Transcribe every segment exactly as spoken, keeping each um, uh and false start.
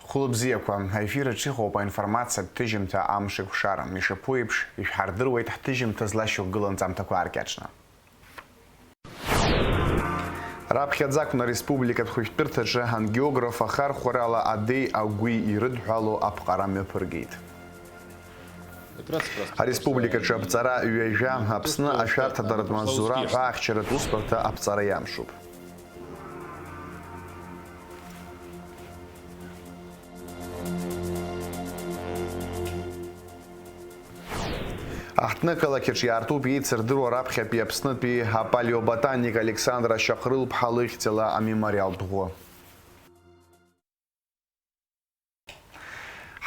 Хәылбзиақәа, аефир аҿы иҟоуп аинформациатә ҭыжьымҭа Амшеикәшара. Ишаԥу еиԥш, ишәҳардыруеит ҳҭыжьымҭа злашьақәгылоу анҵамҭақәа ааркьаҿны. Раԥхьаӡа акәны ареспубликатә хәышәтәырҭаҿы ангиограф ахархәарала адеи агәи ирыдҳәалоу аԥҟара мҩаԥыргеит. Ареспубликаҿы аԥҵара ҩажәа, Аԥсны ашәарҭадаратә маҵзура ҳәа ахьчаратә усбарҭа аԥҵара иамшуп. Аҳҭнықалақь аҿы иаартуп еицырдыруа раԥхьатәи Аԥснытәи апалеоботаник Александр Ашьаҟрыл-ԥҳа лыхьӡала амемориалтә ӷәы.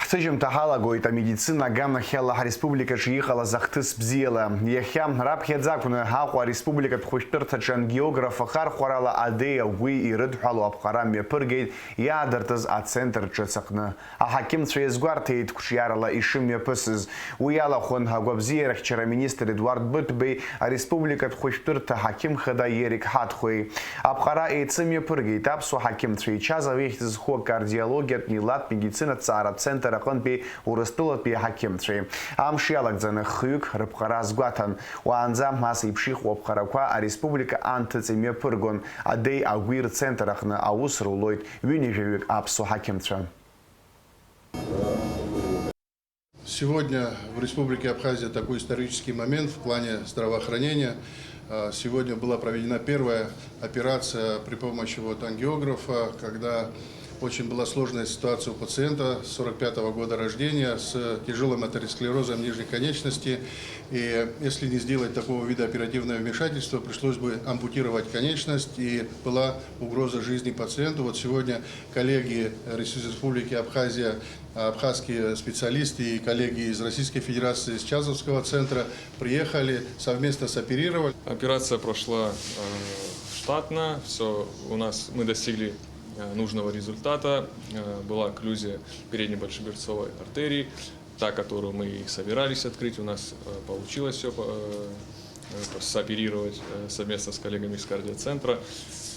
Ҳҭыжьымҭа ҳалагоит амедицина аганахьала ҳреспубликаҿы иҟалаз ахҭыс бзиала. Иахьа раԥхьаӡа акәны Аҟәа ареспубликатә хәышәтәырҭаҿы ангиограф ахархәарала адеи агәи ирыдҳәалоу аԥҟара мҩаԥыргеит иаадыртыз ацентр ҿыц аҟны. Аҳақьымцәа иазгәарҭеит қәҿиарала ишымҩаԥысыз. Уи иалахәын агәабзиарахьчара аминистр Едуард Быҭәбеи ареспубликатә хәышәтәырҭа ҳақьым хада Ерик Ҳаҭхәеи. Аԥҟара еицымҩаԥыргеит аԥсуа ҳақьымцәа Ичазов ихьӡ зху акардиологиатә милаҭтә медицинатә ҭҵаара центр аҟынтәи Урыстәылатәи аҳақьымцәеи. Амш иалагӡаны хҩык рыԥҟара азгәаҭан. Уаанӡа ас еиԥш иҟоу аԥҟарақәа ареспублика анҭыҵ имҩаԥыргон. Адеи агәи рцентр аҟны аус рулоит ҩынҩажәаҩык аԥсуа ҳақьымцәа. Сегодня в Республике Абхазия такой исторический момент в плане здравоохранения. А, сегодня была проведена первая операция при помощи вот ангиографа, когда очень была сложная ситуация у пациента сорок пятого года рождения с тяжелым атеросклерозом нижней конечности. И если не сделать такого вида оперативного вмешательства, пришлось бы ампутировать конечность, и была угроза жизни пациенту. Вот сегодня коллеги Рес-, Республики Абхазия, абхазские специалисты и коллеги из Российской Федерации, из Чазовского центра приехали, совместно соперировали. Операция прошла, э, штатно, всё, у нас, мы достигли, э, нужного результата. Э, была окклюзия передней большеберцовой артерии, та, которую мы и собирались открыть, у нас, э, получилось всё по-, э, э, сооперировать, э, совместно с коллегами из кардиоцентра.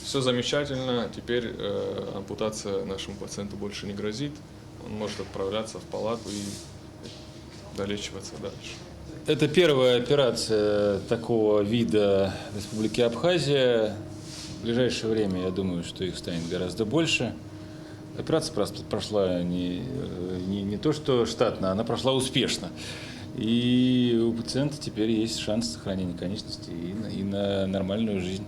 Всё замечательно, теперь, э, ампутация нашему пациенту больше не грозит. Он может отправляться в палату и долечиваться дальше. Это первая операция такого вида в Республике Абхазия. В ближайшее время, я думаю, что их станет гораздо больше. Операция прос-, прошла не, э, не, не то что штатно, она прошла успешно. И у пациента теперь есть шанс сохранения конечности и на, и на нормальную жизнь.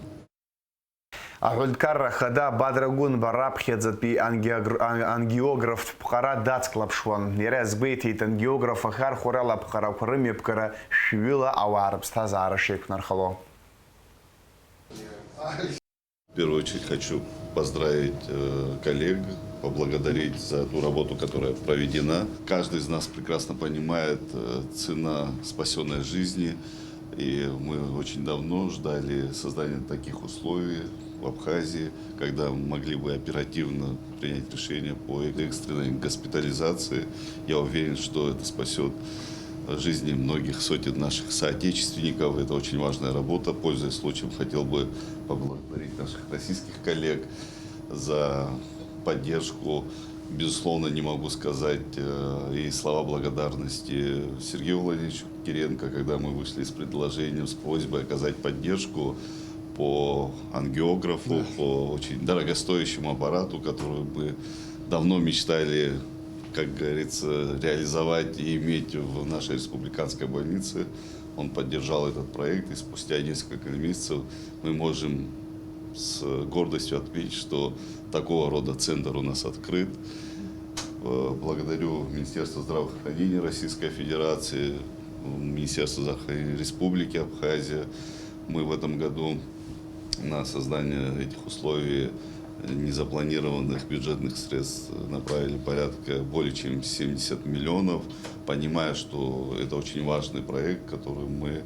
Аҳәынҭқарра Ахада Бадра Гәынба раԥхьаӡатәи ангиогр-, ан-, ангиографтә ԥҟара дацклаԥшуан. Иара иазгәеиҭеит, ангиограф ахархәарала аԥҟарақәа рымҩаԥгара шәҩыла ауаа рыԥсҭазаара шеиқәнархало. В первую очередь хочу поздравить, э, коллег, поблагодарить за ту работу, которая проведена. Каждый из нас прекрасно понимает, э, цена спасённой жизни. И мы очень давно ждали создания таких условий в Абхазии, когда мы могли бы оперативно принять решение по экстренной госпитализации. Я уверен, что это спасёт жизни многих сотен наших соотечественников. Это очень важная работа. Пользуясь случаем, хотел бы поблагодарить наших российских коллег за поддержку. Безусловно, не могу сказать, э, и слова благодарности Сергею Владимировичу Кириенко, когда мы вышли с предложением, с просьбой оказать поддержку по ангиографу, да, по очень дорогостоящему аппарату, который мы давно мечтали, как говорится, реализовать и иметь в нашей республиканской больнице. Он поддержал этот проект, и спустя несколько месяцев мы можем с гордостью отметить, что такого рода центр у нас открыт. Э, благодарю Министерство здравоохранения Российской Федерации, Министерство здравоохранения Республики Абхазия. Мы в этом году на создание этих условий незапланированных бюджетных средств направили порядка более чем семьдесят миллионов, понимая, что это очень важный проект, который мы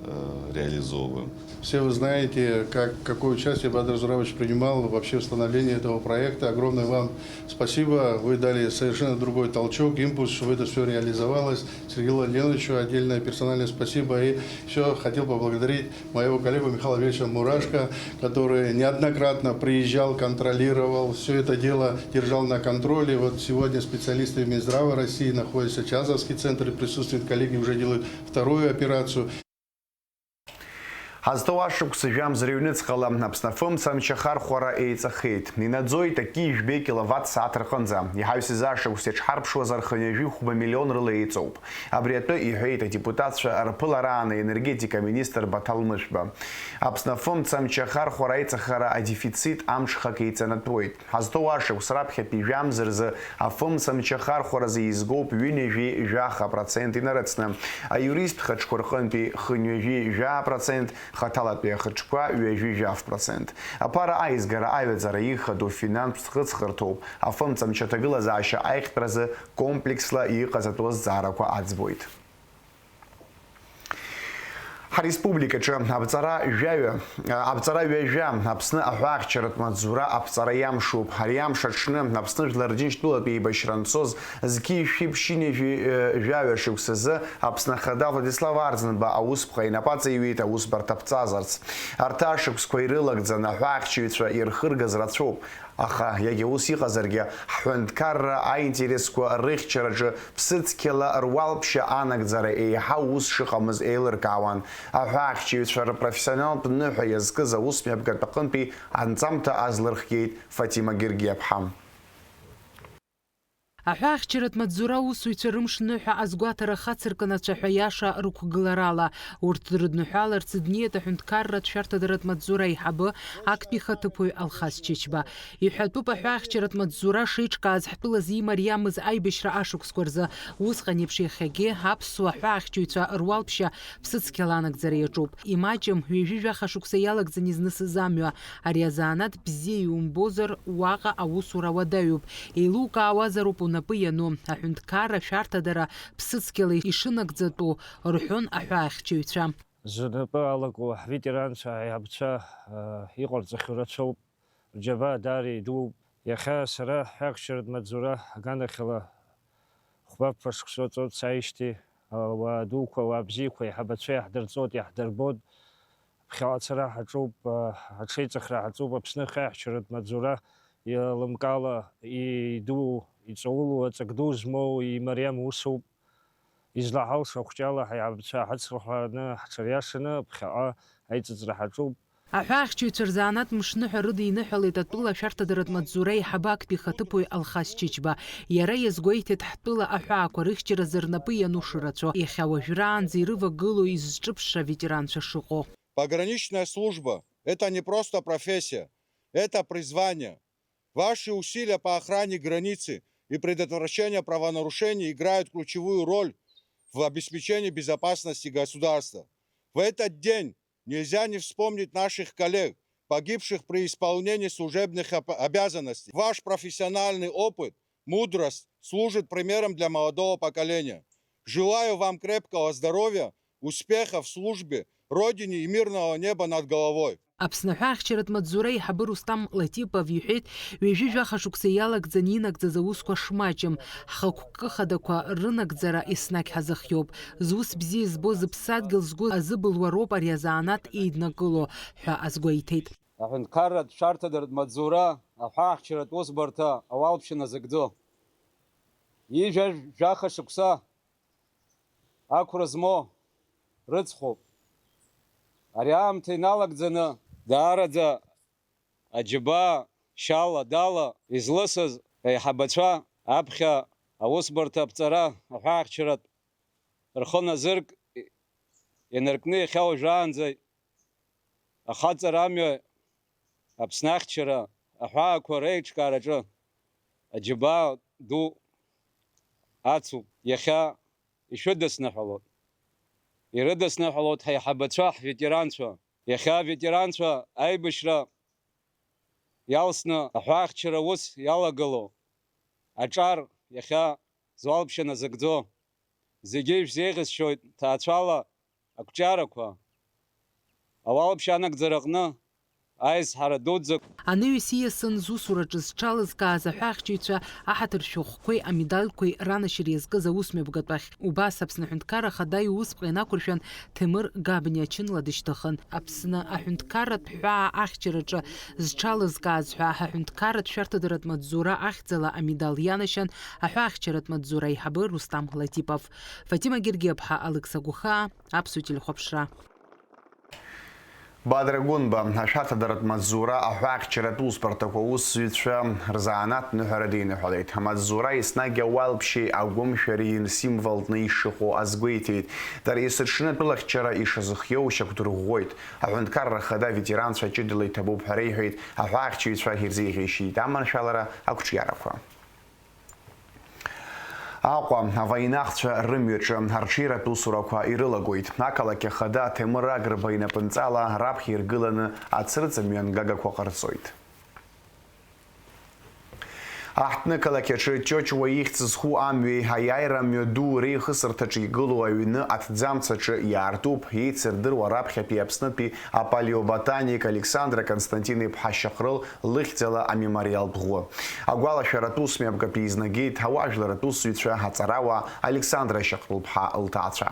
э, реализовываем. Все вы знаете, как, какое участие Бадр Зуравович принимал вообще в становлении этого проекта. Огромное вам спасибо. Вы дали совершенно другой толчок, импульс, чтобы это все реализовалось. Сергею Владимировичу отдельное персональное спасибо. И еще хотел поблагодарить моего коллегу Михаила Валерьевича Мурашко, который неоднократно приезжал, контролировал, все это дело держал на контроле. Вот сегодня специалисты Минздрава России находятся, Чазовский центр, и присутствуют коллеги, уже делают вторую операцию. Ҳазҭоу ашықәс жәамз рыҩныҵҟала Аԥсны афымца амч ахархәара еиҵахеит. Инаӡоит акьи жәбеи киловатт сааҭ рҟынӡа. Иҳаҩсыз ашықәс иаҽҳарԥшуазар хынҩажәи хәба миллион рыла еиҵоуп. Абри атәы иҳәеит адепутатцәа рԥылараан аенергетика аминистр Баҭал Мышәба. Аԥсны афымца амч ахархәара аиҵахара адефицит амҽхак еиҵанатәуеит. Ҳазҭоу ашықәс раԥхьатәи жәамз рзы афымца амч ахархәаразы еизгоуп ҩынҩажәи жәаха процент инарыцны, аиуристтә хаҿқәа рҟынтәи хынҩажәи жәаа процент, хаҭалатәи ахаҿқәа ҩажәи жәаф процент. Аԥара аизгара аҩаӡара ихадоу финанстә хыҵхырҭоуп, афымца амч аҭагылазаашьа аиӷьтәразы комплексла иҟаҵатәу азҵаарақәа аӡбоит. Ҳареспубликаҿы аԥҵара жәаҩа, аԥҵара ҩажәа Аԥсны аҳәаахьчаратә маҵзура аԥҵара иамшуп. Ари амш аҽны Аԥсны Жәлар Рџьынџьтәылатә еибашьра анцоз зқьи шәи ԥшьынҩажәи жәаҩа шықәсазы Аԥсны Ахада Владислав Арӡынба аусԥҟа инапаҵаиҩит аусбарҭа ԥҵазарц. Арҭ ашықәсқәа ирылагӡаны аҳәаахьчаҩцәа ирхыргаз рацәоуп. Аха, иагьа ус иҟазаргьы, ҳҳәынҭқарра аинтересқәа рыхьчараҿы ԥсыцқьала руалԥшьа анагӡара еиҳа ус шыҟамыз еилыркаауан аҳәаахьчаҩцәа рпрофессионалтә ныҳәа иазкыз аусмҩаԥгатә аҟынтәи анҵамҭа азлырхиеит Фатима Гергиаԥҳа. Аҳәаахьчаратә маҵзура аусзуҩцәа рымш ныҳәа азгәаҭара хацыркын ацәаҳәа иаша рықәгыларала. Урҭ дрыдныҳәаларц днеит аҳәынҭқарратә шәарҭадаратә маҵзура аиҳабы, актәи ихаҭыԥуаҩ Алхас Чычба. Иҳәатәуп аҳәаахьчаратә маҵзура шеиҿкааз ҳтәылазы имариамыз аибашьра ашықәсқәа рзы. Усҟан еиԥш иахьагьы аԥсуа аҳәаахьчаҩцәа руалԥшьа ԥсыцқьала анагӡара иаҿуп. Имаҷым, ҩажәи жәаха шықәса иалагӡан изнысыз амҩа. Ари азанааҭ бзиа иумбозар, уаҟа аусура уадаҩуп. Еилукаауазароуп унапы иану, аҳәынҭқарра шәарҭадара ԥсыцқьала ишынагӡатәу, рҳәон аҳәаахьчаҩцәа. Зынапы алаку ҳветеранцәа, аиҳабцәа, аа, иҟарҵахьоу рацәоуп, рџьабаа даара идууп. Иахьа сара ҳәаахьчаратә маҵзура аганахьала хәба-ԥшқа шықәса ҵуеит сааижьҭеи, ауаа дуқәа, ауаа бзиақәа, аиҳабацәа иаҳдырҵоит, иаҳдырбоит. Ԥхьаҟа ацара ҳаҿуп, аа, аҽеиҵыхра ҳаҿуп, Аԥсны ахьаҳәаахьчаратә маҵзура еилымкаала идуу, иҵаулоу, аҵак ду змоу, имариам усуп. Излаҳалшо ахәҷала ҳаиҳабацәа ҳацлаҳәааны ҳҽыриашаны ԥхьаҟа аиҵыҵра ҳаҿуп. Аҳәаахьчаҩцәа рзанааҭ мшныҳәа рыдиныҳәалеит атәыла ашәарҭадаратә маҵзура аиҳабы актәи ихаҭыԥуаҩ Алхас Чычба. Иара иазгәеиҭеит ҳтәыла аҳәаақәа рыхьчаразы рнапы иану шырацәоу, иахьа уажәраанӡа ирывагылоу изҿыԥшша аветеранцәа шыҟоу. Пограничная служба — это не просто профессия, это призвание. Ваши усилия по охране границы и предотвращению правонарушений играют ключевую роль в обеспечении безопасности государства. В этот день нельзя не вспомнить наших коллег, погибших при исполнении служебных об-, обязанностей. Ваш профессиональный опыт, мудрость служит примером для молодого поколения. Желаю вам крепкого здоровья, успехов в службе Родине и мирного неба над головой. Аԥсны аҳәаахьчаратә маҵзура аиҳабы Рустам Латипов иҳәеит, ҩажәи жәаха шықәса иалагӡаны инагӡаз аусқәа шмаҷым, ҳхықәкы хадақәа рынагӡара еснагь ҳазыхиоуп. Зус бзиа збо, зыԥсадгьыл згәы азыбылуа роуп ари азанааҭ еиднакыло, ҳәа азгәеиҭеит. Аҳәынҭқарратә шәарҭадаратә маҵзура аҳәаахьчаратә усбарҭа ауалԥшьа назыгӡо. Ҩажәи жәаха шықәса ақәра змоу рыцхәоуп. Ари аамҭа иналагӡаны даараӡа аџьабаа шьала-дала излысыз аиҳабацәа аԥхьа аусбарҭа аԥҵара аҳәаахьчаратә рхы назырк инаркны иахьа уажәраанӡа ахаҵара амҩа Аԥсны ахьчара аҳәаақәа реиҿкаараҿы аџьабаа ду ацуп. Иахьа ишәыдысныҳәалоит. Ирыдысныҳәалоит ҳаиҳабацәа, ҳветеранцәа. Иахьа аветеранцәа аибашьра иалсны аҳәаахьчара аус иалагылоу аҿар иахьа зуалԥшьа назыгӡо. Зегьы ишәзеиӷьасшьоит ҭаацәала ақәҿиарақәа, Ауалԥшьа анагӡараҟны аизҳара дуӡӡак. Анаҩс ииасын зусураҿы зҽалызкааз аҳәаахьчаҩцәа аҳаҭыр шәҟәқәеи амедальқәеи ранашьара иазкыз аусмҩаԥгатәахь. Убас Аԥсны Аҳәынҭқарра Ахада иусԥҟа инақәыршәан, Ҭемыр Габниа ачынла дышьҭыхын. Аԥсны аҳәынҭқарратә ҳәаа ахьчараҿы зҽалызкааз ҳәа аҳәынҭқарратә шәарҭадаратә маҵзура ахьӡала амедал ианашьан аҳәаахьчаратә маҵзура аиҳабы Рустам Латипов. Фатима Гергиаԥҳа, Алықьса Гәхаа, Аԥсуа телехәаԥшра. Бадра Гәынба, ашәарҭадаратә маҵзура аҳәаахьчаратә усбарҭақәа аусзуҩцәа рзанааҭ ныҳәара диныҳәалеит. Амаҵзура еснагь ауалԥшьеи агәымшәареи символтәны ишыҟоу азгәеиҭеит. Дара есырҽны атәылахьчара ишазыхиоу шьақәдырӷәӷәоит. Аҳәынҭқарра Ахада аветеранцәа ҷыдала иҭабуп ҳәа реиҳәеит, аҳәаахьчаҩцәа ирзеиӷьеишьеит. Аманшәалара, ақәҿиарақәа. Аҟәа, аваинахцәа рымҩаҿы арҽеиратә усурақәа ирылагоит. Ақалақь ахада Ҭемыр Агрба инапынҵала раԥхьа иргыланы ацрыҵ мҩангагақәа ҟарҵоит. Аҳҭны қалақь аҿы Ҷоҷуа ихьӡ зху амҩеи аиааира мҩаду реихысырҭаҿы игылоу аҩны аҭӡамц аҿы иаартуп еицырдыруа раԥхьатәи Аԥснытәи апалеоботаник Александра Константин-иԥҳа Шьаҟрыл лыхьӡала амемориалтә ӷәы. Агәалашәаратә усмҩаԥгатә еизнагеит ауаажәларратә усзуҩцәа, аҵарауаа Александра Шьаҟрыл-ԥҳа лҭаацәа.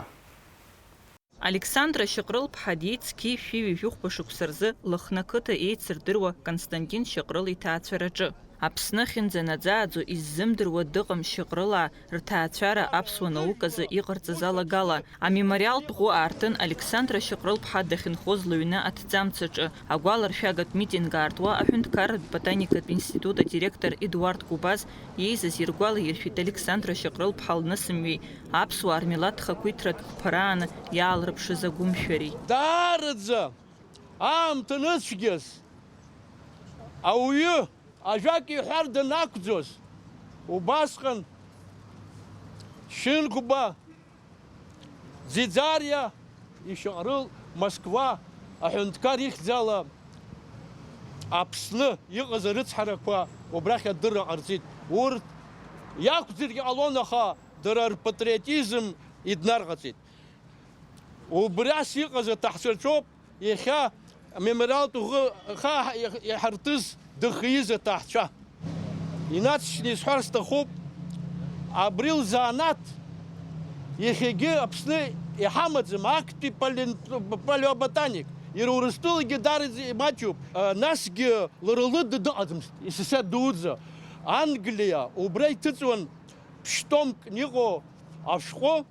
Александра Шьаҟрыл-ԥҳа диит зқьи жәшәи ҩажәи хәба шықәса рзы Лыхны ақыҭа еицырдыруа Константин Шьаҟрыл иҭаацәараҿы. Аԥсны ахьынӡанаӡааӡо иззымдыруа дыҟам Шьаҟрылаа рҭаацәара аԥсуа науказы иҟарҵаз алагала, амемориалтә ӷәы аартын Александра Шьаҟрыл-ԥҳа дахьынхоз лыҩны аҭӡамц аҿы. Агәаларшәагатә митинг аартуа аҳәынҭқарратә ботаникатә институт адиректор Едуард Гәыбаз иеизаз иргәалаиршәеит Александра Шьаҟрыл-ԥҳа лнысымҩеи аԥсуаа рмилаҭ хақәиҭратә қәԥараан иаалрыԥшыз агәымшәареи. Даараӡа аамҭа ныцәгьаз ауаҩы ажәак иҳәар данақәӡоз, убасҟан Шьынқәба Ӡиӡариа ишьаҟрыл Москва аҳәынҭқар ихьӡала Аԥсны иҟаз арыцҳарақәа убрахь адырра ҟарҵеит. Урҭ иақәӡыргьы ҟалон, аха дара рпатриотизм иднарҟаҵеит. Убриас иҟаз аҭаҳцәа рҿоуп иахьа амемориалтә ӷәы-, ха-, иаҳ-, иаҳарҭыз дыхиз аҭаҳцәа. Инаҵшьны исҳәар сҭахуп, абри лзанааҭ иахьагьы Аԥсны иҳамаӡам, актәи палеон-, палеоботаник. Иара Урыстәылагьы даараӡа имаҷуп, а, насгьы лара лыда дыҟаӡамызт, СССР дуӡӡа. Англиа убра иҭыҵуан ԥштәомкны иҟоу ашәҟәы,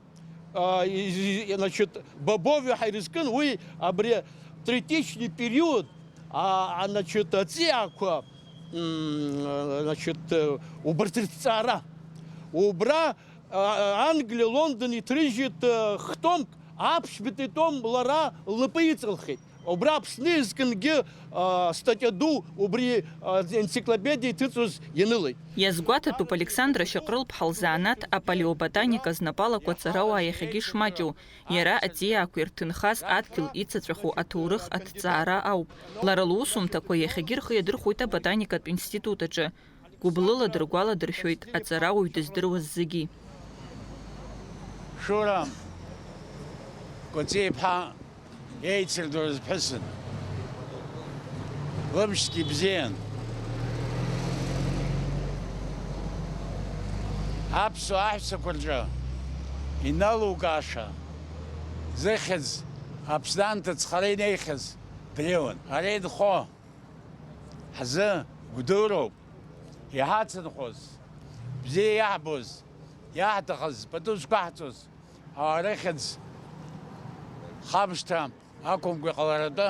а, и-, и-, значит, Бобовиа ҳәа ирызкын, уи абри третичный период, а, а, значит, аҵиаақәа, м, значит, э, убарҭ рҭҵаара. Убра, а, Англиа, Лондон иҭрыжьит, э, хтомк, аԥшьбатәи том лара лнапы иҵылхит. Убра Аԥсны изкынгьы, а, статиа ду убри, а, енциклопедиа иҭыҵуаз ианылеит. Иазгәаҭатәуп Александра Шьаҟрыл-ԥҳа лзанааҭ апалеоботаника знапалақәа аҵарауаа иахьагьы ишмаҷу, иара аҵиаақәа ирҭынхаз адгьыл ицаҵәаху аҭоурых аҭҵаара ауп. Лара лусумҭақәа иахьагьы рхы иадырхәоит аботаникатә институт аҿы. Гәыблыла дыргәаладыршәоит аҵарауаҩ дыздыруаз зегьы. Шура Кәыҵиа-иԥҳа еицырдоз ԥҳәысын. Лымшгьы бзиан. Аԥсуа аҳәсақәа рҿы иналукааша, зыхьӡ Аԥсны анҭыҵ хара инеихьаз дреиуан. Ара инхо ҳзы гәдуроуп иҳацынхоз, бзиа иаҳбоз, иаҳҭахыз, пату зқәаҳҵоз, ауаа рыхьӡ хамшҭа ақәымкәа иҟаларатәы,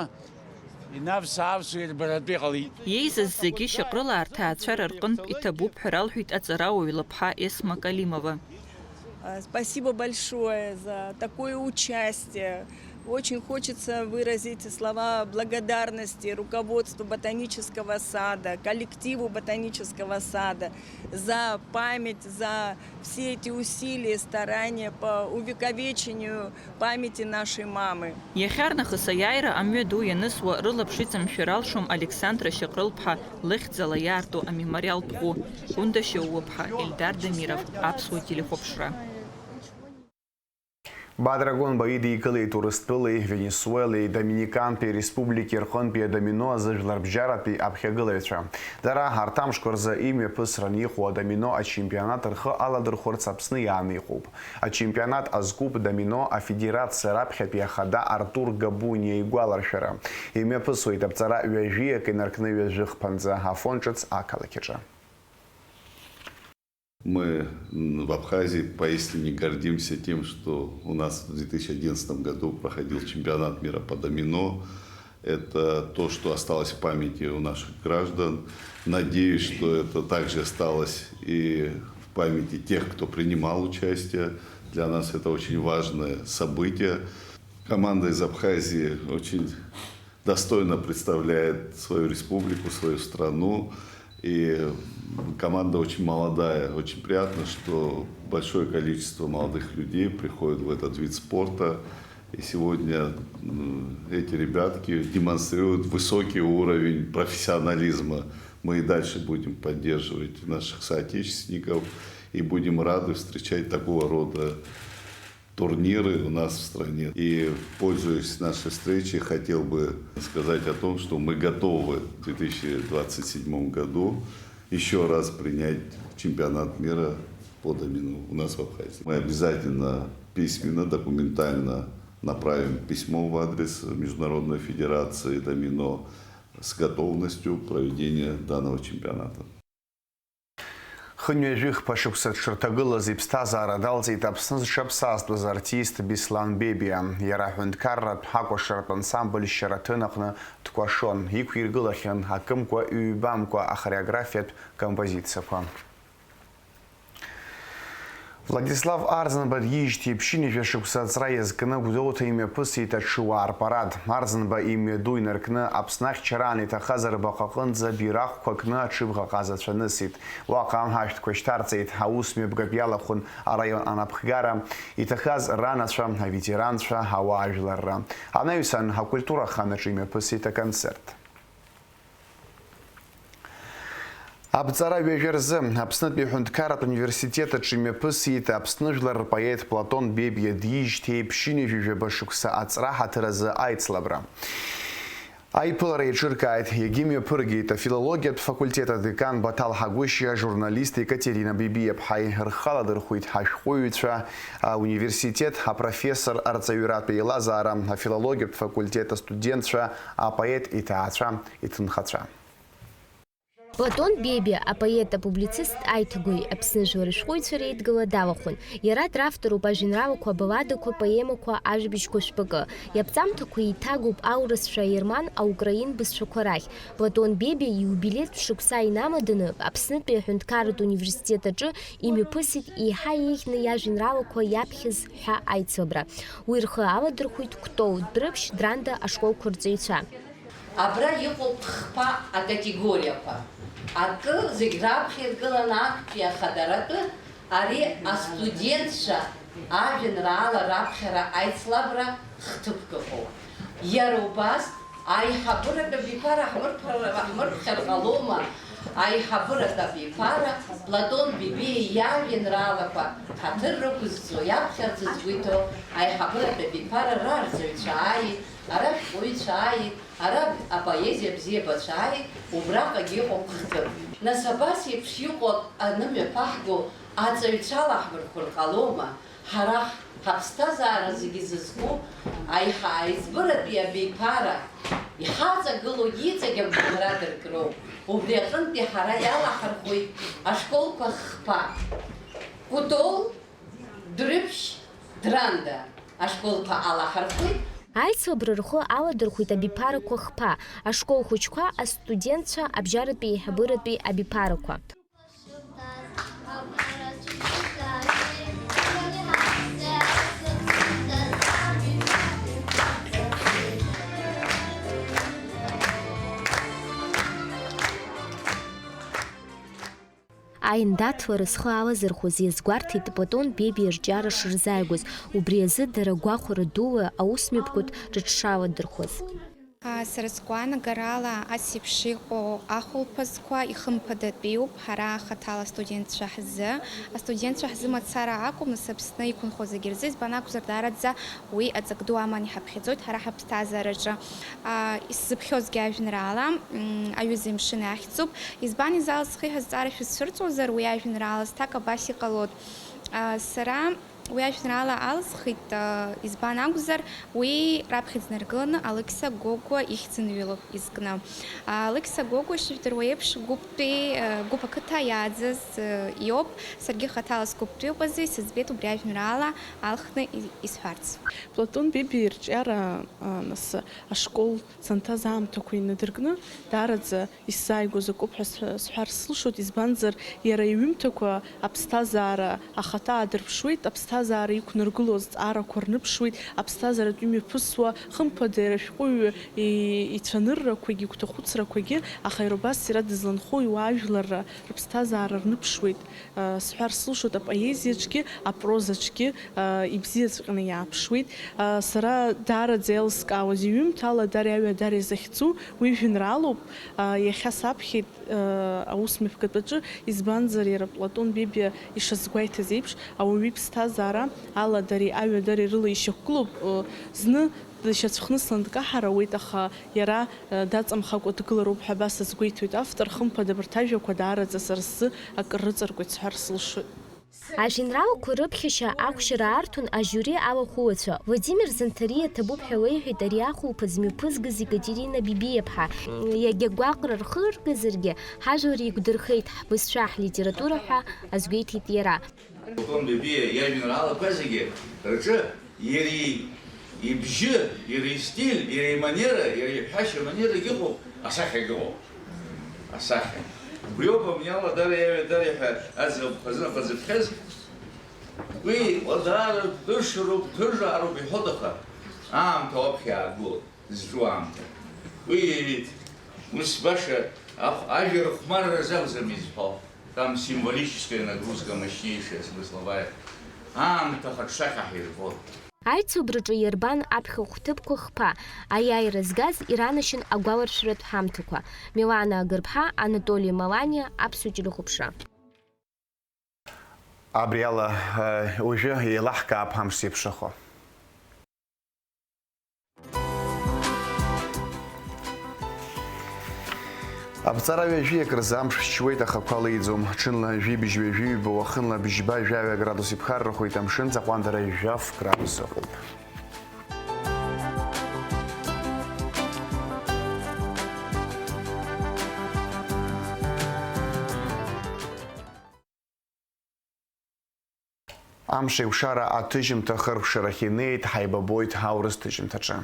инавс-аавсуа ирбаратәы иҟалеит. Иеизаз зегьы Шьаҟрылаа рҭаацәара рҟынтә иҭабуп ҳәа ралҳәеит аҵарауаҩ лыԥҳа Есма Калимова. А, спасибо большое за такое участие. Очень хочется выразить слова благодарности руководству ботанического сада, коллективу ботанического сада за память, за все эти усилия, старания по увековечению памяти нашей мамы. Иахьарнахыс аиааира амҩа ду ианысуа рылаԥш иҵамшәар алшом Александра Шьаҟрыл-ԥҳа лыхьӡала иаарту амемориалтә ӷәы. Гәында Шьоуа-ԥҳа, Ельдар Дамиров, Аԥсуа телехәаԥшра. Бадра Гонба идикылеит Урыстәылеи, Венесуелеи, Доминикантәи Республикеи рҟынтәи адомино азыжәларбжьаратәи аԥхьагылаҩцәа. Дара арҭ амшқәа рзы имҩаԥысран иҟоу адомино ачемпионат рхы аладырхәырц Аԥсны иааны иҟоуп. Ачемпионат азкуп домино афедерациа раԥхьатәи ахада Артур Габуниа игәаларшәара. Имҩаԥысуеит аԥҵара ҩажәиак инаркны ҩажәи хԥанӡа Афон ҿыц ақалақь аҿы. Мы, м, в Абхазии поистине гордимся тем, что у нас в две тысячи одиннадцатом году проходил чемпионат мира по домино. Это то, что осталось в памяти у наших граждан. Надеюсь, что это также осталось и в памяти тех, кто принимал участие. Для нас это очень важное событие. Команда из Абхазии очень достойно представляет свою республику, свою страну. И команда очень молодая. Очень приятно, что большое количество молодых людей приходит в этот вид спорта. И сегодня, м, эти ребятки демонстрируют высокий уровень профессионализма. Мы и дальше будем поддерживать наших соотечественников и будем рады встречать такого рода турниры у нас в стране. И, пользуясь нашей встречей, хотел бы сказать о том, что мы готовы в две тысячи двадцать седьмом году ещё раз принять чемпионат мира по домино у нас в Абхазии. Мы обязательно письменно, документально направим письмо в адрес Международной федерации домино с готовностью проведения данного чемпионата. Хынҩажәи хԥа шықәса дшырҭагылаз иԥсҭазаара далҵит Аԥсны зҽаԥсазтәыз артист Беслан Бебиа. Иара аҳәынҭқарратә акәашаратә ансамбль Шьараҭын аҟны дкәашон, иқәиргылахьан акымкәа-ҩбамкәа ахореографиатә композициақәа. Владислав Арӡынба диижьҭеи ԥшьынҩажәа шықәса аҵра иазкны Гәдоуҭа имҩаԥысит аҽыуаа рпарад. Арӡынба имҩаду инаркны Аԥсны ахьчараан иҭахаз рбаҟа аҟынӡа бираҟқәа кны аҽыбӷаҟазацәа нысит. Уаҟа ашәҭқәа шьҭарҵеит, аус мҩаԥгатә иалахәын араион анапхгара, иҭахаз ранацәа, аветеранцәа, ауаажәларра. Анаҩсан акультура аханаҿы имҩаԥысит аконцерт. Аԥҵара ҩажәа рзы Аԥснытәи аҳәынҭқарратә университет аҿы имҩаԥысит Аԥсны жәлар рпоет Платон Бебиа диижьҭеи ԥшьынҩажәи жәаба шықәса аҵра ҳаҭыр азы аицлабра. Аиԥылара еиҿыркааит, иагьымҩаԥыргеит афилологиатә факультет адекан Баҭал Ҳагәышьа, ажурналист Екатерина Бебиаԥҳаи, рхы аладырхәит ҳашәҟәыҩҩцәа, ауниверситет апрофессор арҵаҩратә еилазаара, афилологиатә факультет астудентцәа, апоет иҭаацәа, иҭынхацәа. Платон Бебиа, апоет, апублицист, аиҭагәаҩ, Аԥсны жәлар рышәҟәыҩҩцәа реидгыла далахәын. Иара дравторуп ажәеинраалақәа, абалладақәа, поемақәа, ажәабжьқәа шәпакы. Иаԥҵамҭақәа еиҭагоуп аурысшәа, аерман, аукраин бызшәақәа рахь. Платон Бебиа ииубилеитә шықәса инамаданы Аԥснытәи аҳәынҭқарратә университет аҿы имҩаԥысит еиҳа еиӷьны иажәеинраалақәа иаԥхьаз ҳәа аицлабра. Уи рхы аладырхәит Кәтол, Дәрыԥшь, Дранда ашколқәа рҵаҩцәа. Абра иҟоуп хԥа акатегориақәа. Акы зегь раԥхьа иргыланы актәи ахадаратәы, ари астудентцәа ажәеинраала раԥхьара аицлабра хҭыԥк ыҟоуп. Иара убас аиҳабыратә абиԥара ҳмырԥхьар, ҳмырԥхьар ҟалома? Аиҳабыратә абиԥара Платон Бебиа иажәеинраалақәа ҳаҭыр рықәызҵо, иаԥхьарц згәы иҭоу аиҳабыратә абиԥара рарҵаҩцәа ааит, ара ашәҟәыҩҩцәа ааит, ара апоезиа бзиабацәа ааит, убраҟагь иҟоуп хҭыԥ. Нас абас еиԥш иҟоу анымҩаԥаҳго аҵаҩцәала ҳмырхәыр ҟалома? Ҳара ҳаԥсҭазаара зегьы зызку аиҳа-, аиҵбыратәи абиԥара иҳаҵагылоу иҵегь агәыбылра дыркроуп. Убри аҟынтәи ҳара иалаҳархәит ашколқәа хԥа. Кәтол, Дәрыԥшь, Дранда ашколқәа алаҳархәит. Аицлабра рхы аладырхәит абиԥарақәа хԥа, ашкол хәыҷқәа, астудентцәа, абжьаратәи еиҳабыратәи абиԥарақәа. Аиндаҭлара зхы алазырхәыз иазгәарҭеит Платон Бебиа рҿиара шырзааигәаз, убри азы дара гәахәара дула аусмҩаԥгатә рыҽшаладырхәыз. Сара сгәаанагарала, ас еиԥш иҟоу ахәылԥазқәа ихымԥадатәиуп ҳара хаҭала астудентцәа ҳзы. Астудентцәа ҳзы мацара акәым, нас Аԥсны иқәынхо зегьы рзы, избан акәзар, даараӡа уи аҵак ду аман иҳаԥхьаӡоит ҳара ҳаԥсҭазаараҿы. Исзыԥхьозгьы ажәеинраала, м, Аҩыза имшын ахьӡуп. Избан изалысхи ҳәа зҵаара шәызцәырҵуазар, уи ажәеинраала зҭак абас иҟалоит. Сара Уи ажәеинраала алысхит, избан акәзар, уи раԥхьаӡа инаргыланы Алықьса Гогәуа ихьӡынҩылоуп изкны. Алықьса Гогәуа, шәдыруеиԥш, гәыптәи, гәыԥ ақыҭа иааӡаз иоуп. Саргьы хаҭала сгәыптәиуп азы, исыӡбеит убри ажәеинраала алхны исҳәарц. Платон Бебиа ирҿиара, нас, ашкол санҭаз аамҭақәа инадыркны, даараӡа исзааигәаз акоуп ҳәа сҳәар сылшоит, избанзар, иара иҩымҭақәа аԥсҭазаара ахаҭа аадырԥшуеит, аԥсҭазаара иқәнаргылоу азҵаарақәа рныԥшуеит, аԥсҭазааратә имҩаԥысуа, хымԥада, иара ашәҟәыҩҩы ицәаныррақәагьы, игәҭахәыцрақәагьы, аха иара убас иара дызланхо иуаажәларра рыԥсҭазаара рныԥшуеит. Сҳәар сылшоит, апоезиаҿгьы, апрозаҿгьы ибзиаҵәҟьаны иааԥшуеит. Сара даараӡа еилыскаауаз иҩымҭа Аладареи аҩадареи захьӡу уи жәеинраалоуп. Иахьа саԥхьеит аус мҩаԥгатәаҿы, избанзар, иара Платон Бебиа ишазгәеиҭаз еиԥш, ауаҩы иԥсҭазаара аладареи аҩадареи рыла ишьақәгылоуп. Зны дшьацәхныслан дкаҳар ауеит, аха иара, э, даҵамхакәа дгылароуп ҳәа абас азгәеиҭоит автор, хымԥада абарҭ ажәақәа даараӡа сара сзы акыр рыҵаркуеит сҳәар сылшоит. Ажәеинраалақәа рыԥхьашьа ахәшьара аартун ажиури алахәылацәа. Владимир Занҭариа ҭабуп ҳәа леиҳәеит ари ахәылԥаз мҩаԥызгаз Екатерина Бибиаԥҳа. Иагьа гәаҟра рхыргазаргьы, ҳажәлар еиқәдырхеит ҳбызшәа, ҳлитература ҳәа азгәеиҭеит иара. Платон Бебиа иажәеинраалақәа зегьы рҿы иара ибжьы, иара истиль, иара иманера, иара иҳәашьа манерагь ыҟоуп, асахьагь ыҟоуп. Асахьа. Убриоуп абни Аладареи аҩадареи ҳәа аӡӷаб хазынахәа зыԥхьаз. Уи даара дыршароуп, дыржаароуп иҳәоит, аха аамҭа уаԥхьа иаагылоит. Зҿу аамҭа. Уи ус баша ахә-, ажәа рыхәмарра азы акәӡам изҳәо, там символическая нагрузка мощнейшая смысловая. Аамҭа хаҿсахьа ҳирбоит. Аицубраҿы иарбан аԥхьахә ҭыԥқәа хԥа, аиааира згаз иранашьан агәаларшәаратә ҳамҭақәа. Милана Агырԥҳа, Анатоли Маланиа, Аԥсуа телехәаԥшра. Абри ала, э, уажәы еилаҳкаап ҳамш зеиԥшрахо. Аԥҵара ҩажәиак рзы амш шьуеит, аха ақәа леиӡом. Ҽынла жәибжь ҩажәи ҩба, уахынла бжьба жәаҩа градус иԥхаррахоит, амшын ҵаҟәандара жәаф градус ыҟоуп. Амш еиқәшара аҭыжьымҭа хыркәшарахь инеит, ҳаибабоит аурыс ҭыжьымҭаҿы.